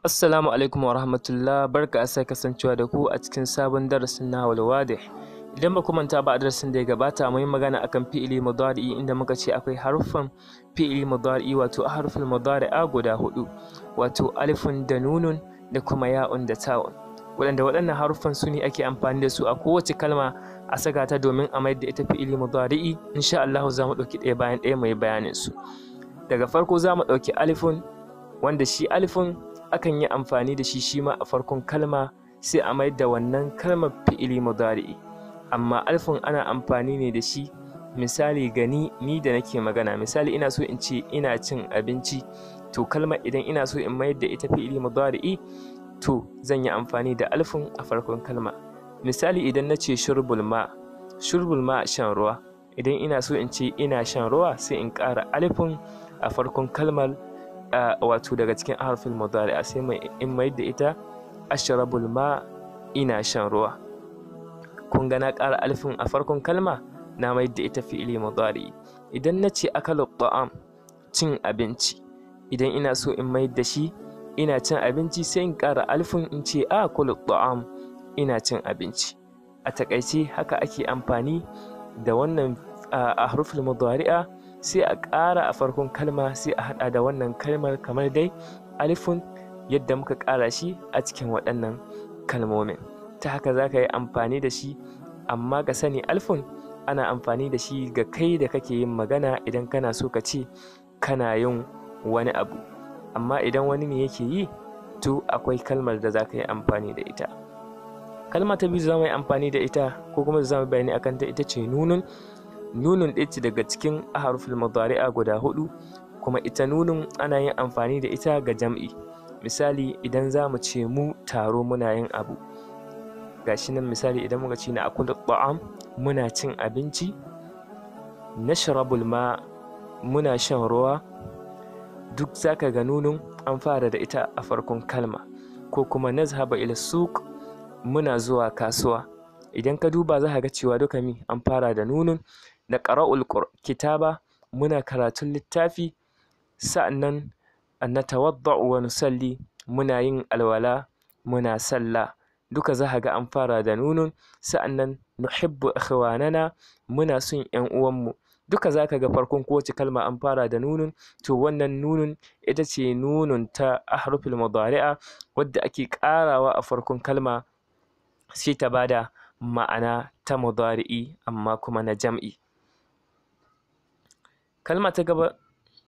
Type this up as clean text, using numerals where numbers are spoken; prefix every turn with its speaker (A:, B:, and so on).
A: Assalamu alaikum wa rahmatullah, barka da sake kasancewa da ku a cikin sabon darasin Nahawul Wadih. Idan ba ku manta ba, a darasin da ya gabata mun yi magana akan fi'ili mudari'i, inda muka ce akwai haruffan fi'ili mudari'i, wato harful mudari'a, guda huɗu, wato alifun da nunun da kuma ya'un da ta'un. Waɗanda waɗannan haruffan su ne ake amfani da su a kowace kalma a saka ta domin a mayar da ita fi'ili mudari'i. Insha Allahu za mu ɗauki ɗaya bayan ɗaya mu yi bayanin su. Daga farko za mu ɗauki alifun, wanda shi alifun akan yi amfani da shi shi ma a farkon kalma, sai a mayar da wannan kalmar fi'ili mudari'i. Amma alifun ana amfani ne da shi, misali ga ni da nake magana, misali ina so in ce ina cin abinci, to kalmar idan ina so in mayar da ita fi'ili mudari'i, to zan yi amfani da alifun a farkon kalma. Misali, idan na ce shurbul ma, shurbul ma, shan ruwa, idan ina so in ce ina shan ruwa, sai in ƙara alifun a farkon kalmar, wato daga cikin harfin mudari'a, sai in mayar da ita ashrabul ma, ina shan ruwa. Kun ga na ƙara alifin a farkon kalma, na mayar da ita fi'ili mudari'i. Idan na ce akalu ta'am, cin abinci, idan ina so in mayar da shi ina cin abinci, sai in ƙara alifin in ce akulu ta'am, ina cin abinci. A taƙaice, haka ake amfani da wannan a harfin mudari'a, sai a ƙara a farkon kalma, sai a haɗa da wannan kalmar kamar dai alifun yadda muka ƙara shi a cikin waɗannan kalmomin. Ta haka za ka yi amfani da shi. Amma ka sani, alifun ana amfani da shi ga kai da kake yin magana, idan kana so ka ce kana yin wani abu. Amma idan wani ne yake yi, to akwai kalmar da za ka yi amfani da ita. Kalma ta biyu za mu yi amfani da ita, ko kuma za mu bayani akan ta, ita ce nunun. Nunun ɗaya ce daga cikin aharuful mudari'a guda huɗu, kuma ita nunun ana yin amfani da ita ga jam'i. Misali, idan za mu ce mu taro muna yin abu, gashi nan, misali idan muka ce na akulu ta'am, muna cin abinci, nashrabul ma, muna shan ruwa, duk zaka ga nunun an fara da ita a farkon kalma. Ko kuma nazhaba ila suq, muna zuwa kasuwa, idan ka duba za ka ga cewa duka mi an fara da nunun. Na qara'ul kitaba, muna karatun littafi. Sa'annan natawadda'u wa nusalli, muna yin alwala muna sallah, duka za ka ga an fara da nunun. Sa'annan nuhibbu ikhwanana, muna son ƴan uwanmu, duka za ka ga farkon kowace kalma an fara da nunun. To wannan nunun ita ce nunun ta ahrufil mudari'a, wadda ake ƙarawa a farkon kalma sai ta bada ma'ana ta mudari'i, amma kuma na jam'i. Kalma ta gaba